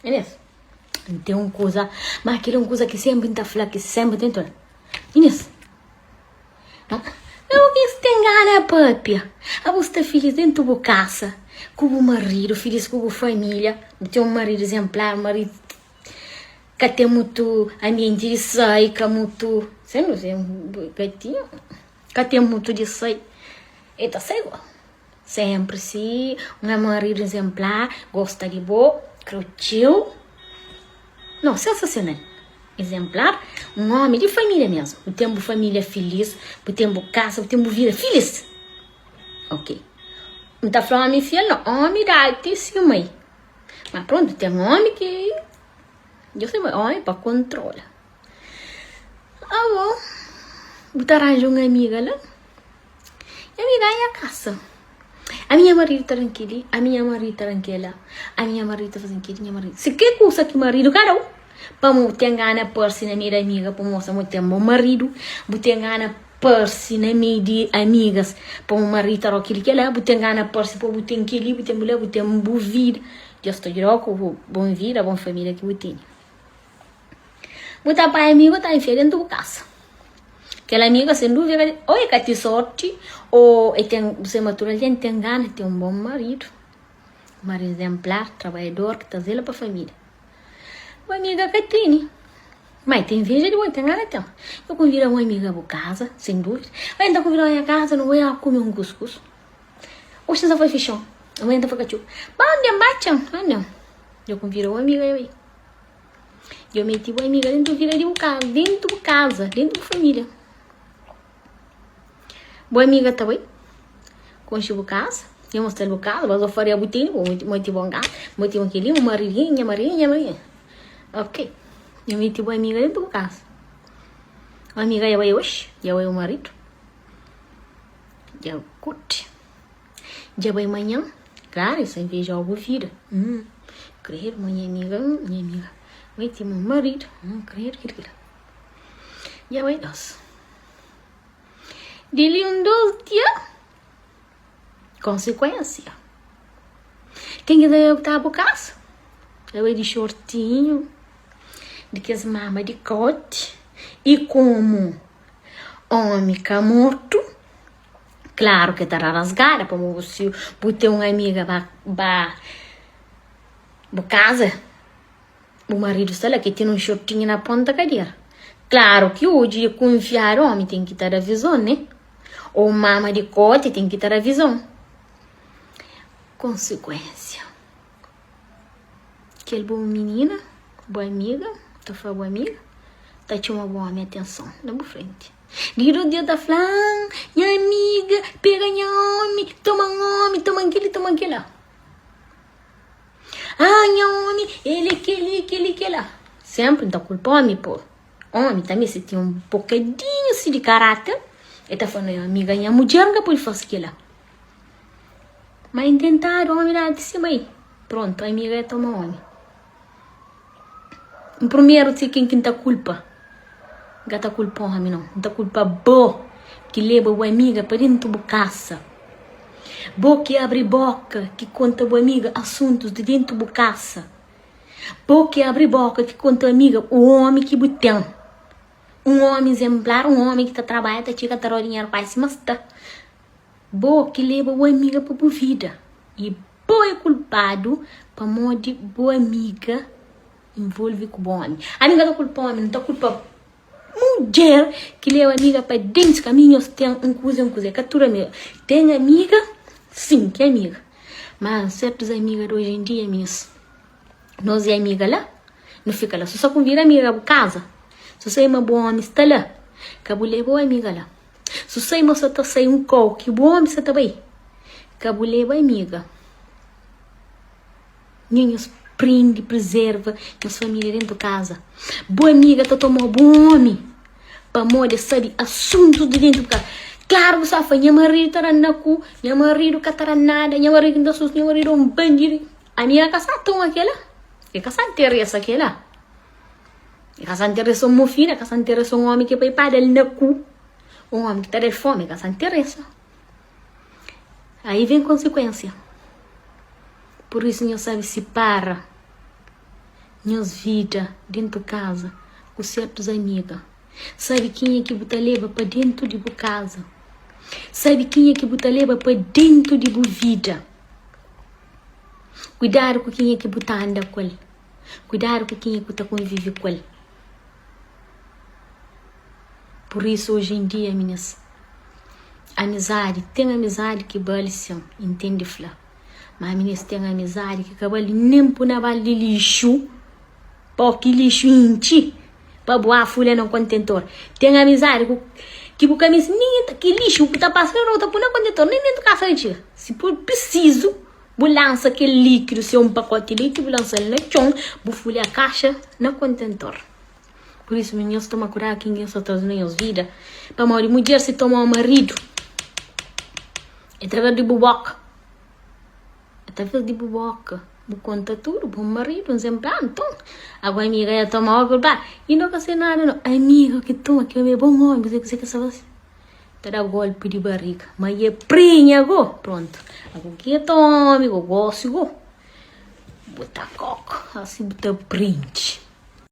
Inês, N ten un kuza, má kel-li é un kuza ki sénpri N ta fla, ki sénpri N ta fla. Inês, Abo ki ten gana pâpia? Abo sta filís déntu bu kasa ku bu maridu, filís ku bu família? Bu ten un maridu izenplar, un maridu ka ten mutu anbienti di sai, ka mutu, ka ten mutu di sai, el ta sai gó. Sénpri si un maridu izenplar gosta di bo, krê-u txeu. No, sensasional. Izenplar, un ómi di família mésmu. Bu ten bu família filís, bu ten bu kasa, bu ten bu vida filís. Ok. N ta fla ómi fiel? No, ómi dadu ti si mai. Ma prontu, ten ómi ki Deus ten ómi pa kontrola. Abo, bu ta ranja un amiga la. Nha mi ganha kasa. Ami nha maridu ta dan keli, ami nha maridu ta dan kela, ami nha maridu ta fazen keli, nha maridu. Si ke kusa ki maridu ka dau, pamo bu ten gana parsi na mei di amiga pa mostra ma bu ten bon maridu, bu ten gana parsi na mei di amigas pa bu maridu ta dau keli kela, bu ten gana parsi pa bu ten keli, bu ten bula, bu ten bu vida. Deus ta djudau ku bu bon vida, bon familia ki bu tene. Bu ta panha amigu ta infia dentu bu kasa. Kel amiga sen duvida o e ka ti sorti o e ten bu se ma tudu algen ten gana ten un bon maridu, maridu izenplar, trabadjador ki ta zela pa familia. Bu amiga ka tene, ma e ten inveja di bo, e ten gana ten. Bu konvida un amiga bu kaza, sen duvida, oi N ta konvidau nha kaza no bai kume un kuskus. Oxi N sa fai fixon, amanha N ta fai katxupa. Ba un dia N ba txan, ba un dia. Dja konvida un amiga bai. Dja meti bu amiga dentu vida di bu kaza, dentu bu kaza, dentu bu familia. Bu amiga ta bai konxe bu kaza, dja mostra-l bu kaza, bu faria bu tene, bu meti bon kaza, bu meti bon kel-li, bu maridinha, nha maridinha, nha maridinha. Ok, dja meti bu amiga dentu bu kaza. Bu amiga dja bai oxi, dja bai bu maridu, dja kurti. Dja bai manhan, klaru, es ta invejau bu vida. Hum, kredu ma nha amiga, hum, nha amiga bai ti mon maridu, hum, kredu kila kila. Dja bai dos. Di li un dos dia, konsekuensia. Ken ki ta ta bu kasa? El bai di shortinhu, di kes mama di koti, i komu omi ka mortu. Klaru ke ta da rasgada pamo bu si bu ten un amiga ba ba bu kaza bu maridu sta la ke ten un shortinhu na ponta kadera klaru ki odju e kunfiadu omi ten ki ta da vizon ne ou mama di kote ten ki ta da vizon konsikuensia kel bu minina bu amiga ta fla bu amiga ta txoma bu omi atenson na bu frenti. Di dia ta fla, Nha amiga, pega nha omi, toma-m omi, toma-m kel-li, toma-m kel-la. Ah, nha omi, el é kel-li, kel-li, kel-la. Sénpri N ta kulpa omi, pô. Omi tanbê si ten un bokadinhu si di karáter, el ta fla, Nha amiga, nha mudjer N ka pode fase kel-la. Má N tentadu, omi dadu di sima ei. Prontu, amiga el toma omi. N prumeru si ken ki N ta kulpa? N ka ta kulpa omi nau, N ta kulpa bo ki leba bu amiga pa dentu bu kasa. Bo ki abri boka ki konta bu amiga asuntus di dentu bu kasa. Bo ki abri boka ki konta amiga u omi ki bu ten. Un omi izenplar, un omi ki ta trabadja ta txiga ta da-u dinheru kuazi sima sta. Bo ki leba bu amiga pa bu vida i bo é kulpadu pamodi bu amiga involve ku bu omi. Ami N ka ta kulpa omi, N ta kulpa mudjer ki leba amiga pa dentu kaminhu. Nhos ten un kuza un kuza, é ka tudu amiga. Ten amiga sin ki é amiga, ma sertus amiga di oji en dia minis. Nos é amiga la, nu fika la. Si bu konvida amiga bu kaza, si bu sai ma bu omi sta la, ka bu leba bu amiga la. Si bu sai ma sa ta sai un kau ki bu omi sa ta bai, ka bu leba amiga. Nha nhos prende prezerva nhos familia dentu kaza. Bu amiga ta toma bu omi pamodi el sabe asuntus di dentu bu kaza. Klaru bu sta fla, nha maridu ta da na ku, nha maridu ka ta da nada, nha maridu ki N ta susta, nha maridu é un bandidu. Ami ka sa toma kela, e ka sa nteresa kela. E ka sa nteresa un mofina, e ka sa nteresa un omi ki pai pa dal na ku, un omi ki ta dal fomi, e ka sa nteresa. Aí vem konsekuensia. Pur isu nho sabe sipara. Nhos vida dentu kaza ku sertus amiga. Sabe kenha ki bu ta leba pa dentu di bu kaza. Sabe kenha ki bu ta leba pa dentu di bu vida. Kuidadu ku kenha ki bu ta anda ku el. Kuidadu ku kenha ki bu ta konvive ku el. Pur isu oji en dia minis, amizadi, ten amizadi ki bali sin, intendi fla. Ma minis ten amizadi ki ka bali nen pu na baldi lixu, pa ki lixu intxi pa bu fulha na kontentor. Ten amizadi ku ki bu ka misti nin ki lixu ku ta pasa na rua ta pui na kontentor nen dentu kasa ka txiga. Si for prisizu bu lansa kel likidu, si é un pakoti liti bu lansa-l na txon, bu fulha kaxa na kontentor. Pur isu, nhos toma kudadu ki nhos ta traze na nhos vida, pamodi mudjer si toma un maridu é traves di bu boka, é traves di bu boka, bu konta tudu, bu maridu un zenpla, nton ago amiga ya toma obi bla, i no ka se nada no, amiga ki toma ki omi é bon omi, kuzê kuzê ki sta fasi? Ta da golpi di bariga, ma i é prinha go, prontu, ago ki e ta omi go, gosi go, bu ta koka, asi bu ta prindi.